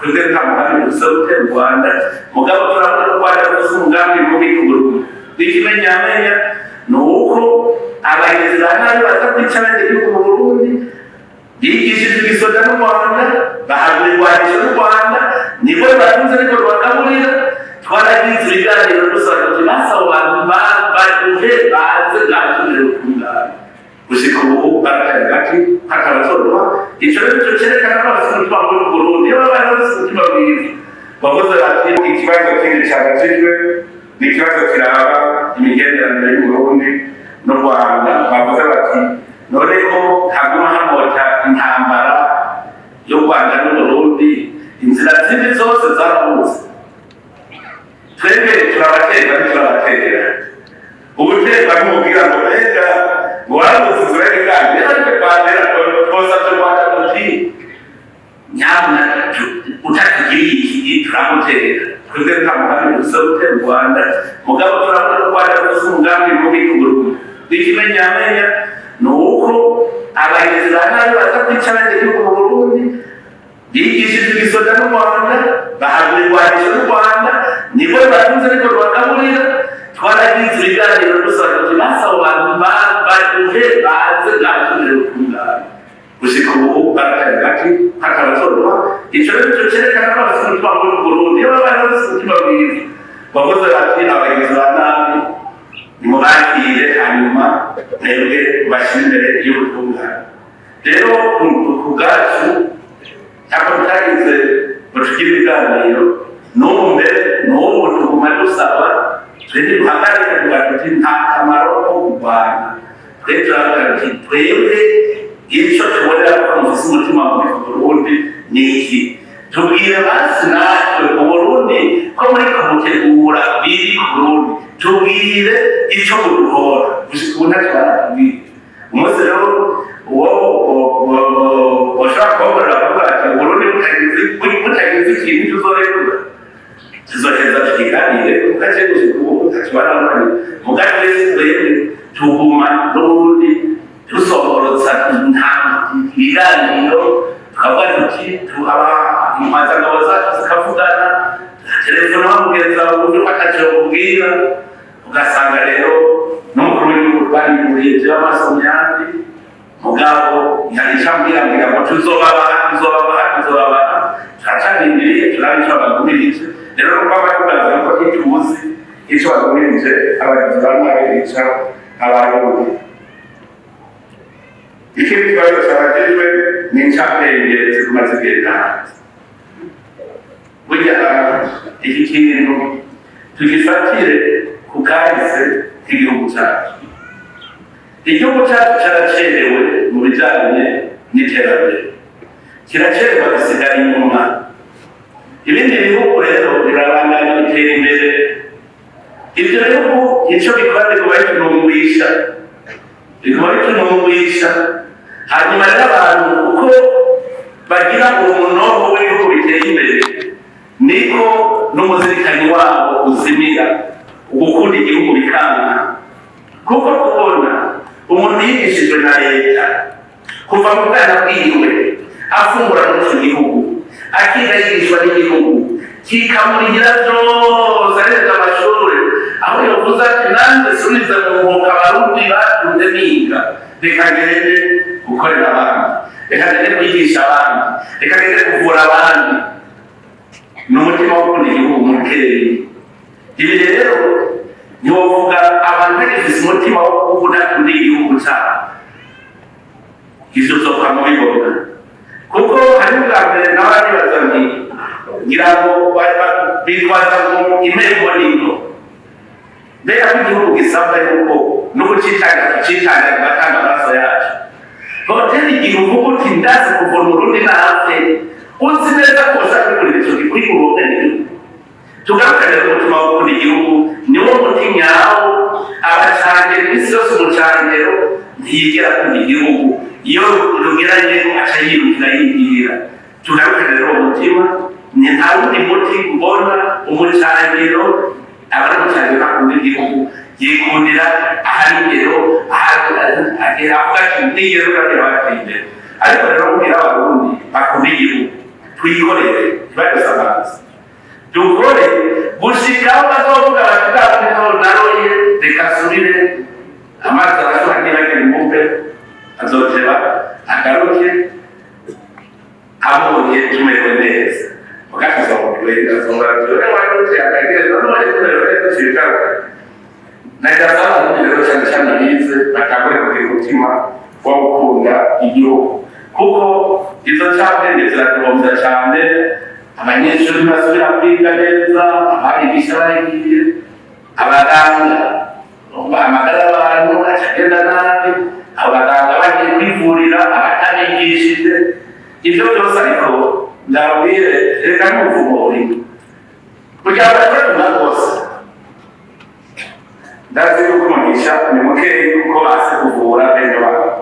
Twebwe nta mugambi dufise wo gutera u Rwanda, mugabo turabona ko u Rwanda rufise umugambi mubi ku Burundi. N'ikimenyamenya ni uko abagizi ba nabi baza kwica abenegihugu mu Burundi bigishijwe igisoda n'u Rwanda, bahabwa ibigwanisho n'u Rwanda, nibwo batunze ariko rubagaburira. Twaragize ibiganiro dusaba tuti basaba abantu baduhe baze bwatumire gutungana. Gushika ubu barakaye gati hakabatorwa. Ico rero nico cerekana ko bafise umutima mubi ku Burundi. Iyo babaye bafise umutima mwiza bavuze bati Ikibazo kindi cyabajijwe ni ikibazo kiraba imigenderanire y'Uburundi n'u Rwanda. Bavuze bati: "None ko haguma hamota intambara y'u Rwanda n'Uburundi, inzira zindi zose zarabuze?" Twebwe turabaterwa, ntiturabatera. Ubuterwa n'umubwira ngo mbega ngo warabuze inzira y'ibiganiro, ariko twatera twosavye u Rwanda tuti: "Nyabuna utatugiriye iki, turamutera." Twebwe nta mugambi dufise wo gutera u Rwanda, mugabo turabona ko u Rwanda rufise umugambi mubi ku Burundi. N'ikimenyamenya ni uko abagizi ba nabi baza kwica abenegihugu mu Burundi bigishijwe igisoda n'u Rwanda, bahabwa ibigwanisho n'u Rwanda, nibwo batunze ariko rubagaburira. Twaragize ibiganiro dusaba tuti basaba abantu baduhe baze bwatumire gutungana. Gushika ubu barakaye gati hakabatorwa. Ico rero nico cerekana ko bafise umutima mubi ku Burundi. Iyo babaye bafise umutima mwiza bavuze bati: "Abagizi ba nabi nimubakire, hanyuma mwebwe mubashyire imbere y'ubutungane." Rero ku bwacu ntabwo tutagize ngo tugire ibiganiro n'ubu, mbere n'ubu tuguma dusaba. Twe ntiduhagarike tuvuga tuti nta kamaro ko kurwana. Twe turavuga tuti: twebwe icyo tubonera ko mufise umutima mubi ku Burundi ni iki? Tubwire basi natwe Uburundi ko muri kumutegura biri ku Burundi, tubwire icyo muduhora. Gushika ubu ntacyo baratubwira. Umunsi rero uwo ushobora kubakorera kuvuga ati Uburundi butagize ikintu tuzorekura, tuzoheza tukiganire. Mugace gushika ubu ntacyo baramubwira. Muga twese twebwe tuguma n'ubundi dusohorotsa nta ibiganiro, tukavuga tuti intwazangabo zacu zikavugana telefone, bamugenza uburyo ataco kubwira. Ugasanga rero n'umukuru w'igihugu twarihuriye jewe amaso mu yandi, mugabo ntiyari ambwira ngo tuzobabaha, tuzobabaha, tuzobabaha. Turacarindiriye, turabe ico bagumirije. Rero nuko abatubaza yuko ntituzi ico bagumirije abagizi ba nabi bica Abarundi. Ikindi kibazo cyabajijwe ni incabwenge ziguma zigenda hanze. Burya iki kintu tugifatire ku kahise k'igihugu cyacu. Igihugu cyacu cyaracerewe mu bijyanye n'iterambere, kiracererwa, gisigara inyuma. Ibindi bihugu rero birabandanya bitera imbere. Ibyo bihugu icyo bikora biguma bitunungwisha, biguma bitunungwisha. Hanyuma rero abantu uko bagira uwo munoho w'ibihugu biteye imbere, niko n'umuzirikanyi wabo uzimira, ugukunda igihugu bikanka. Kuko kubona umuntu yigishijwe na leta kuva mu bwana bwiwe, afungura muri icyo gihugu, akiga yigishwa n'igihugu, kikamurigira byose, ahereje amashuri, aho yavuze ati: "Nanjye subize mu nkoka Abarundi batunze niga, reka ngende gukorera abandi, reka ngende kwigisha abandi, reka ngende kuvura abandi," ni umutima wo gukunda igihugu mukeyi. Ibi rero ntiwovuga abantu bagifise umutima wo kudakunda igihugu cyabo, ivyo uzopfa mubibona. Kuko hari ubwa mbere nawe aribaza nti ngira ngo bitwaza ngo impembo nino. Mbega ko igihugu gisabwa yuko no kucitanga, tucitanga, tugatanga amaraso yacu, hoteli igihe uvuga uti ndazi kuvura Umurundi nafe, uzi neza ko ushaka kwigurira ico kwigura uwo mwenegihugu. Tugaruke rero, umutima wo gukunda igihugu niwo muti nyawo. Abacangero iminsi yose, umucangero ntiyigera akunda igihugu. Iyo rugeranye aca yirukira yigira. Tugaruke rero uwo mutima, ni nta wundi muti mbona. Umucangero aba ari umucangero akunda igihugu, yikundira ahari ingero, agera avuga ati nigero uragira bateye imbere. Ariko rero kubwira Abarundi bakunda igihugu, Twikorere, ntibadusamaze, dukore gushika aho bazovuga bati: "Bwa naroye, reka asubire amazi arashuha." Ntibagire imbupe, azoteba agaruke abonye tumerewe neza. Mugatuzomutuwenga azongera akagenda none tumerewe neza, tubigaruka. Nagasaba abarundi rero, cyane cyane bize, batangure kugira umutima wo gukunda igihugu, kuko izo ncabwenge ziraduhombya cyane. Abanyeshuri basubira kwiga neza, ababigisha bagiye, abaganga, amagara y'abantu acagenda nabi, abaganga bagiye kwivurira abatabigishije, ibyo byose. Ariko ndabwire, reka n'umuvumo urimo kugira ngo bashobore kumva rwose. Ndazi yuko umugisha ni mukeyi, kuko bazi kuvura bene wabo.